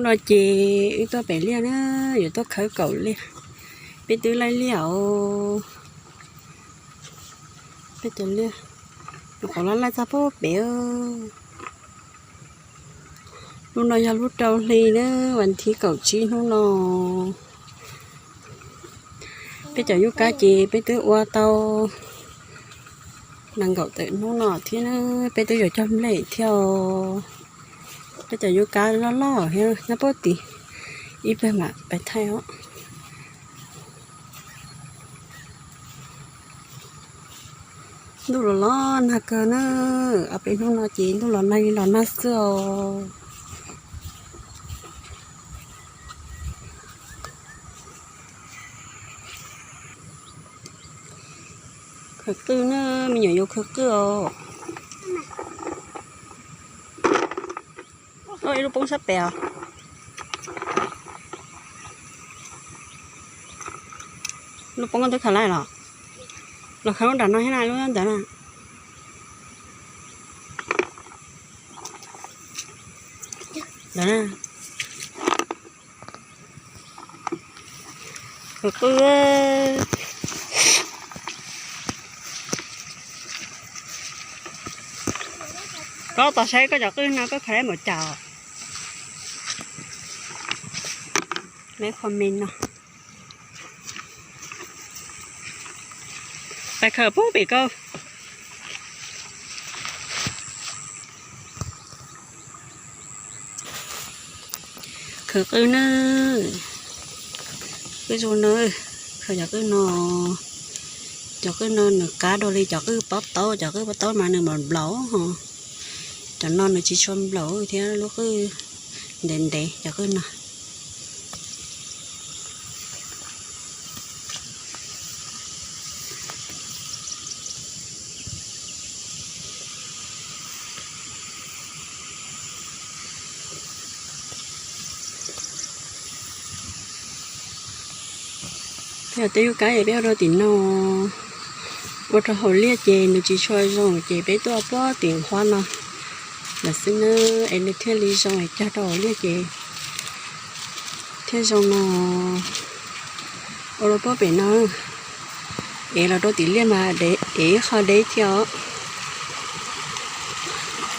Hnub no ces wb tuaj pem liaj na, yuav tuaj khawb kaum liaj. Peb twb laij liaj os. Peb cov liaj nyuam qhuav los laij txog pem. Hnub no yog lub rau hli na, vas thib kaum tsib hnub no. Peb cov yub kab ces peb twb ua tau nees nkaum tawm hnub no thiab na, peb twb yuav cog nplej thiab. Peb cov yub kab loj loj thiab nyob puag tim, ib pliag mam pais thaij os. Ntuj los los nag kawg na, ob peb hnub no ces ntuj los nag li los nag xwb os. Khawb qwj na, me nyuam yuav khawb qwj os. Ib lub poob sab pem os. Lub poob twb khaws laij los, los khawb lub nram no thiab na, lub ntawd na. Ntawd na. Khawb qwj. Koj tos saib koj cov qwj no koj khaws laij npaum cas. Leb qho me no. Pais khawb pub pem koj. Khawb qwj na, qwj zoo na, khawb cov qwj no. Cov qwj no nws qab dua li cov qwj pob taub, cov qwj pob taub mas nws nplaum nplaum, cov no nws tsis tshua nplaum thiab, lub qwj ntev ntev cov qwj no. Peb tej yub kab es peb ua rau tim no, ua rau hauv liaj ces nws tsis tshua zoo ces peb tuaj puag tim huab no lawm xwb na, es nws thiaj li zoo es cog rau hauv liaj ces thiaj zoo no. Ua rau puag pem no, es los rau tim liaj mas es ib qho deb thiab os.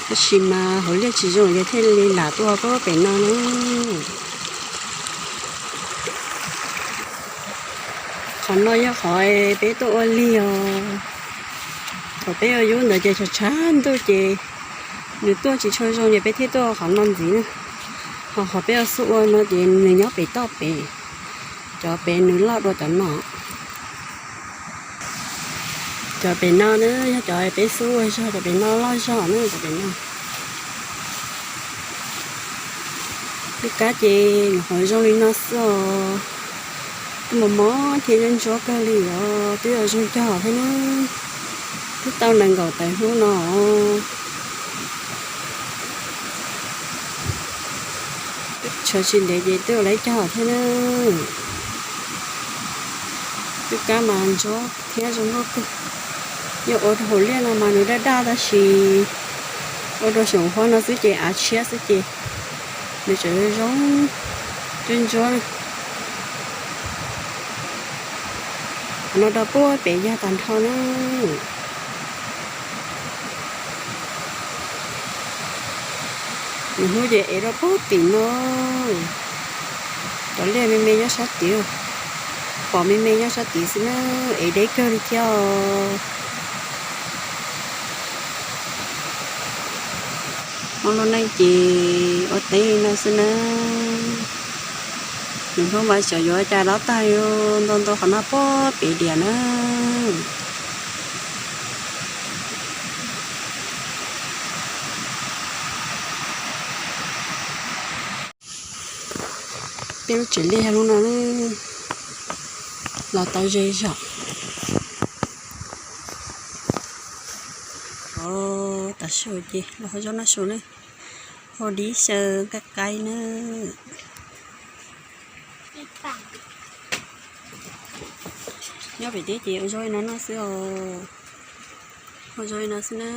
Tab sis mas hauv liaj tsis zoo ces thiaj li lam tuaj puag pem no na. Qhov no yog qhov peb tuaj ua lig os. Thaum peb ua yub ntawd ces tshav tshav ntuj ces nws tuaj tsis tshua zoo ces peb thiaj tuaj qhov no ntxiv na. Ho qhov peb ua xub ua no ces nws nyob pem toj pem, cov pem nws loj dua cov no. Cov pem no na yog cov peb xub ua zog, cov pem no loj zog na cov pem no. Yub kab ces nyuam qhuav zoo li no xwb os. Twb mos mos thiab ntsuab ntsuab kawg li os, twb yuav zoo cog thiab na. Twb tau nees nkaum tawm hnub no. Tshuav tsis ntev ces twb yuav lawv cog thiab na. Yub kab mas ntsuab thiab zoo nkauj kawg. Yog ua rau hauv liaj no mas nws daj daj tab sis ua rau saum huab no xwb ces av tshiab xwb ces nws tseem zoo ntsuab ntsuab. Qhov no rau puag pem yog tag nrho na. Nws hnub ces ev rau puag tim no. Cov liaj me me nyob sab tid, pom me me nyob sab tid xwb na, ev deb kawg li thiab os. Hmoob lub neej ces ua teb li no xwb na. Nws hnub mas xyov yuav cas dob tag li, ntau ntau qhov no puag pem diam na. Peb lub tsev liaj yog lub no, los tau ze zog. Tam sim ces los hau zaub noj su na, hau dib xyaw nqaij qaib na. Nyob pem teb ces ua zaub li no noj xwb os, ua zaub li no xwb na.